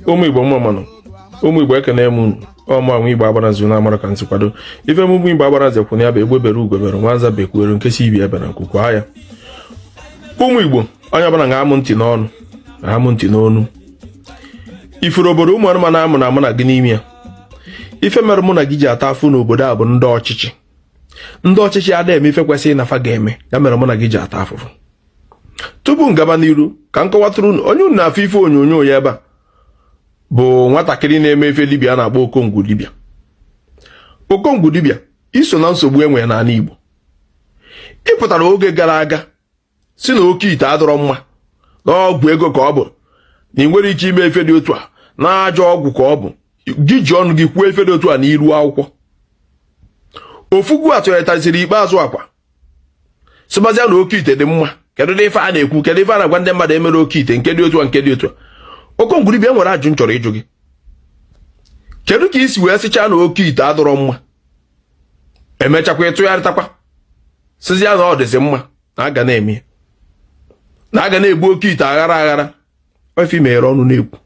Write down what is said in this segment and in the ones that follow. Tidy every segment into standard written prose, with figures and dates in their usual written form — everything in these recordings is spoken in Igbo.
Ụmụ Igbo, mma mma nụ. Ụmụ Igbo, ekene m unu. Ọmụ anwa Igbo agbara nzu na-amara ka nsi kwado ife ụmụ Igbo agbara nze kwụ ya bụ egbe bere, ugo bere, nwanza bekwuere, nke si ibi ebe na nkwukwa ya. Ụmụ Igbo, onye ọbụla ga-amụ ntị n'ọnụ na-amụ ntị n'onu. Ifuru obodo ụmụ anụmanụ amụ na amụ na gị n'ime ya. Ife mere mụ na gị ji ata afụ n'obodo a bụ ndị ọchịchị. Ndị ọchịchị ada eme ife kwesịrị na fa ga-eme. Ya mere mụ na gị ji ata afụfụ. Tupu m gaba n'iru, ka m kọwatụrụ unu onye unu na-afụ ife onyonyo ya ebe a bụ nwatakịrị na-eme ife dibịa a na-akpọ Okongwu dibịa. Okongwu dibịa iso na nsogbu enwere n'ala Igbo. Ị pụtara oge gara aga si na oke ite adọrọ mma, na ọgwụ ego ka ọ bụ, na ị nwere ike ime ife dị otu a, na ajọ ọgwụ ka ọ bụ. Gị ji ọnụ gị kwuo ife dị otu a n'iru akwụkwọ. Ofugwu atụgharịtasịrị ikpeazụ akwa sịbazịa na oke ite dị mma. Kedu ife a na-ekwu? Kedu ife a na-agwa ndị mmadụ emere oke ite nke dị otu a, nke dị otu a? Okongwu dibịa, nwere ajụ m chọrọ ịjụ gị. Kedu ka i si wee sịchaa na oke ite adọrọ mma, emechakwa ịtụgharịtakwa sịzịa na ọ dịzị mma, na aga na-eme, na aga na-ebu oke ite aghara aghara? Ife meghere ọnụ na-ekwu,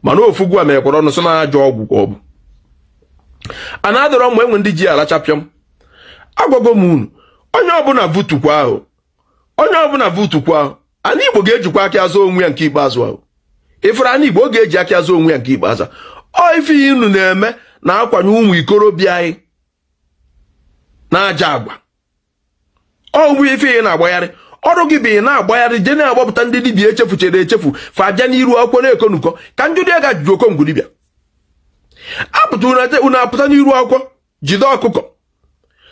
mana ofugwu a meghekwara ọnụ sị na ajọ ọgwụ ka ọ bụ, a na-adọrọ mma, enwe ndị ji alachapịọm. Agwago m unu, onye ọbụla vutukwa ahụ, onye ọbụla vutukwa ahụ, ana Igbo ga-ejikwa aka azụ onwe ya nke ikpeazụ ahụ. Ifere ana Igbo, ọ ga-eji aka azụ onwe ya nke ikpeazụ. Ọ ife unu na-eme na-akwanye ụmụ ikorobịa anyị na-aja agwa. Ọ bụ ife ị na-agbagharị ọrụ gị bụ ị na-agbagharị je na-agbapụta ndị dibịa echefuchere echefu, fa abịa n'iru akwụkwọ na-ekonukọ. Ka njụ dị ga ajụjụ. Okongwu dibịa apụta, unu apụta n'iru akwụkwọ jide ọkụkọ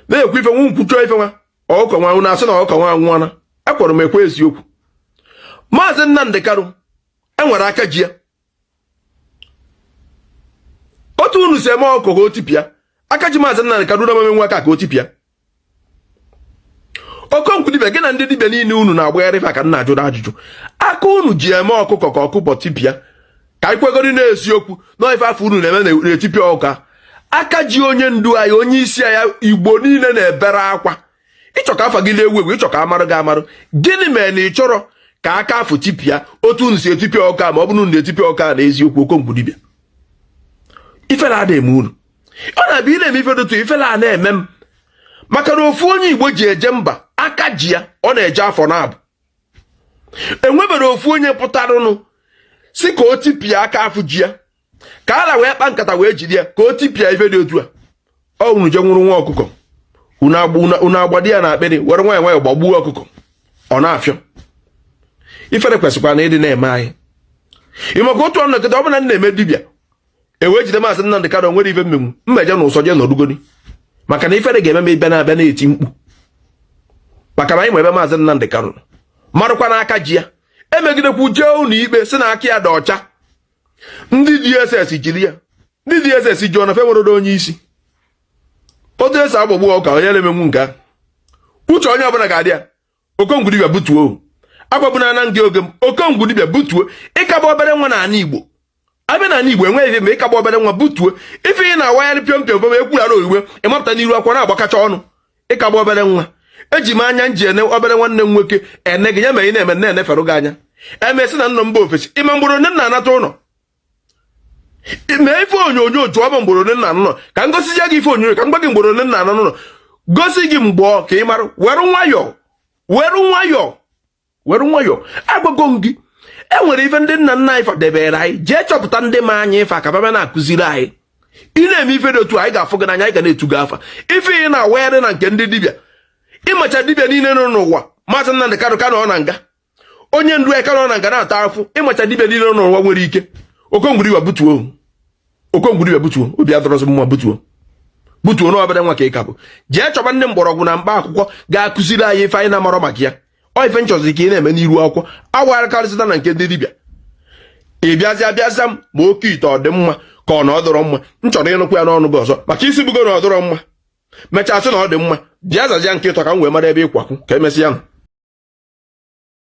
na-ekwu ife nwa nkwuchọ ife nwa ọkụkọ nwa, unu asị na ọkụkọ nwa anwụọna. Ekwere m ekwe eziokwu. Maazị Nnamdị Kanụ enwere aka ji ya. Otu unu si eme ọkụkọ ka o tipịa aka ji Maazị Nnamdị Kanụ na nwa aka ka o tipịa. Okongwu dibịa, gị na ndị dibịa niile unu na-agbagharị ife ka nna ajụrụ ajụjụ. Aka unu ji eme ọkụkọ ka ọkụkọ tipịa, ka anyị kwegoro n'eziokwu na ife afọ unu na-eme na-etipịa ọka aka ji onye ndu anyị, onye isi anyị. Igbo niile na-ebere akwa ịchọ ka afa gị na-ewu ewu, ịchọ ka amarụ gị amarụ. Gịnị mere na ị chọrọ ka aka afọ tipịa otu unu si etipịa ọka, ma ọ bụrụ unu na-etipịa ọka na eziokwu? Okongwu dibịa, ifere ada eme unu. Ọ na-abịa ị na-eme ife dị otu, ifere a na-eme m, maka na ofu onye Igbo ji eje mba, aka ji ya, ọ na-eje afọ na-abụ. Enwebere ofu onye pụtaranụ si ka o tipịa aka afụ ji ya, ka ala wee kpa nkata wee jide ya ka o tipịa ife dị otu a. Ọ unu je nwụrụ nwa ọkụkọ, unu agbadi ya na akpịrị, were nwayọ nwayọ gbagbuo ọkụkọ, ọ na-afịọ. Ifere kwesịkwara na ịdị na-eme anyị. Ịmaka otu ọnụ nkịta ọ bụla na-eme dibịa e wee jide Maazị Nnamdị Kanụ, nwere ife mmenwu mmeje na ụsọ je nọrugodi, maka na ifere ga-eme m ịbịa na-abịa na-eti mkpu, maka na anyị ma ebe Maazị Nnamdị Kanụ marụkwa n'aka ji ya. Emegidekwu jee ụlọ ikpe si na aka ya dị ọcha. Ndị DSS jiri ya, ndị DSS ji ọnọfe nwere onye isi otu esi agbagbu ọka onye na-emenwu nke ahụ. Uche onye ọbụla ga-adị ya. Okongwu dibịa, butuo agwabuna na ndị oge m. Okongwu dibịa, butuo. Ịkaba obere nwa n'ala Igbo, abịa n'ala Igbo enweghị ife ma ịkagba obere nwa. Butuo ife ị na-awagharị pịọm pịọm pịọm ekwughara oyigbe ịmapụta n'iru akwụkwọ na-agbakacha ọnụ. Ịkagba obere nwa, eji m anya nji ene obere nwanne m nwoke ene gị. Ya mere ị na-eme na-eneferụ gị anya. Emesị na nnọ mba ofesi, ịma mgboro nne nna anata ụlọ mee ife onyonyo, jụọ m mgboro nne nna nọ, ka m gosizie gị ife onyonyo, ka m gwa gị mgboro nne nna anọ n'ụlọ, gosi gị mgbọ ka ị mara. Were nwayọọ, were nwayọọ, were nwayọọ. Agwago m gị, e nwere ife ndị nna nna anyị fadebere anyị. Jee chọpụta ndị ma anya ife aka bịa na-akụziri anyị. Ị na-eme ife dị otu, anyị ga-afụ gị n'anya, anyị ga na-etu gị afa. Ife ị na-awagharị na nke ndị dibịa, ịmacha dibịa niile nọ n'ụwa. Maazị Nnamdị Kanụ ka nọ na nga, onye ndu anyị ka nọ na nga na-ata afụ. Ịmacha dibịa niile nọ n'ụwa nwere ike. Okongwu dibịa, butuo. Okongwu dibịa, butuo. Obi adọrọzị mma. Butuo, butuo. Na obere nwa ka ị ka bụ. Jee chọba ndị mgbọrọgwụ na mkpa akwụkwọ ga-akụziri anyị ife anyị na-amarọ maka ya. Ọ ife nchọzi ka ị na-eme n'iru akwụkwọ awagharịkarịsịta na nke ndị dibịa. Ị bịazịa bịazịa m ma oke ite ọ dị mma ka ọ na ọ dọrọ mma. M chọrọ ịnụkwa ya n'ọnụ gị ọzọ, maka isi bugo na ọ dọrọ mma, mechaa sị na ọ dị mma. Bịa zazia nke ịtọ ka m wee mara ebe ịkwakwu. Ka emesịa nụ.